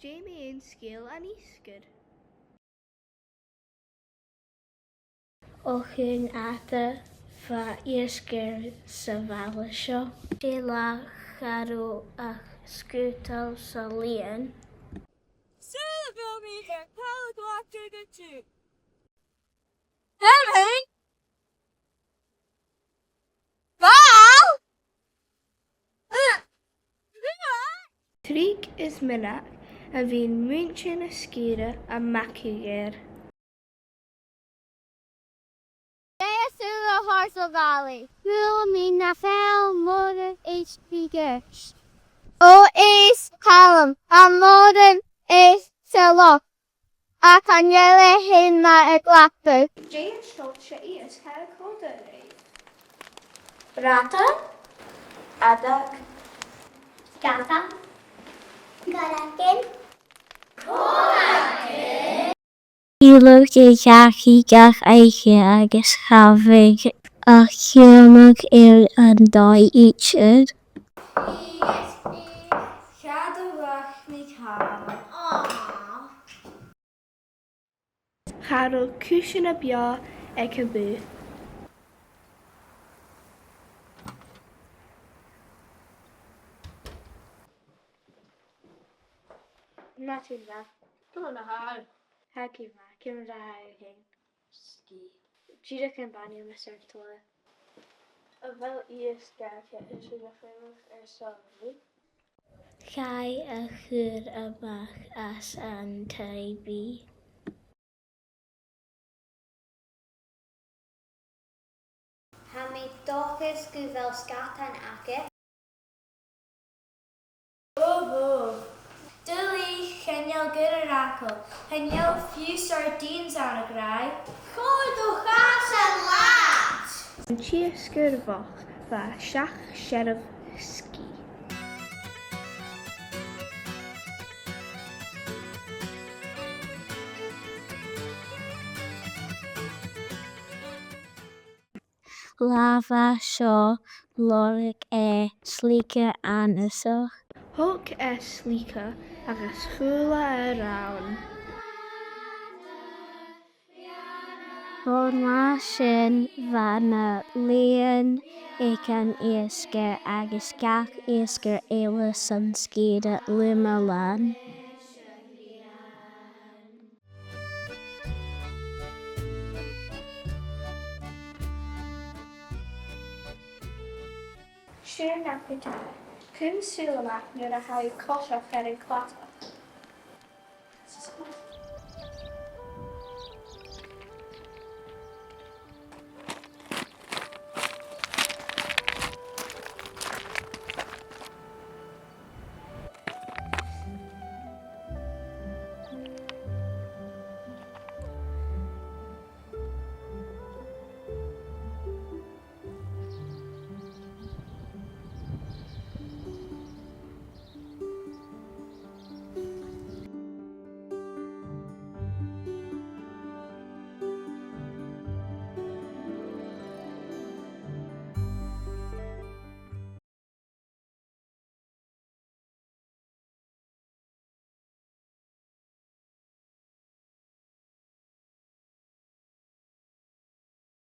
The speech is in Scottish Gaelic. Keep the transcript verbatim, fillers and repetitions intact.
Dè mu dheidhinn sgeul an iasgair? O chionn fhada bha iasgair sa bhaile seo. Dè leth cha robh ach sgudal 's lìon. Sùil a bheil mi air call a ghlacadh an-diugh? Henry! Ball! Tric is mionach a bhiodh muinntir na sgìre a' magadh air. Dè as ùr a th' air sa bhaile? Chuala mi na fèill mòran a' sgrìobhadh. O, is Calum, a' mòran is sa loch. Ach chan eil e fhèin math a' glacadh. Dè an seòrsa iasg a tha a' còrdadh ribh? Bradan, adag, sgadan, gàrraidhean. Tilleadh a-steach gach oidhche agus chabhaig a chumadh air an dòigh idir. Cha do mhac mi càil. Cha robh cùisean beò aig a' bhùth. Madainn mhath. Ciamar a tha thu? Tha gu math, ciamar a tha thu fhèin? Sgìth. Dìreach am bànaidh mise air tòrr. A bheil iasg aca is iad a' fuireach air sàbhaladh? Chaidh a chur a-mach às an taigh bìdh. Tha mi an dòchas gu bheil sgadan aca. Ò, bhò. Duilich, chan eil gu leòr aca. Chan eil fiù 's sardines ann, a ghràidh. Chòrd do chas an leat! An t-iasgair bhochd bha seachd searbh sgìth. Latha bha seo, lorg e slighe annasach. Thog e slighe agus chuala e rann. Bhon là sin bha na lìon aig an iasgair agus gach iasgair eile san sgìre loma-làn. Siuthad nach bi teth. Cùm sùil a-mach nuair a tha thu a' coiseachd air an cladach.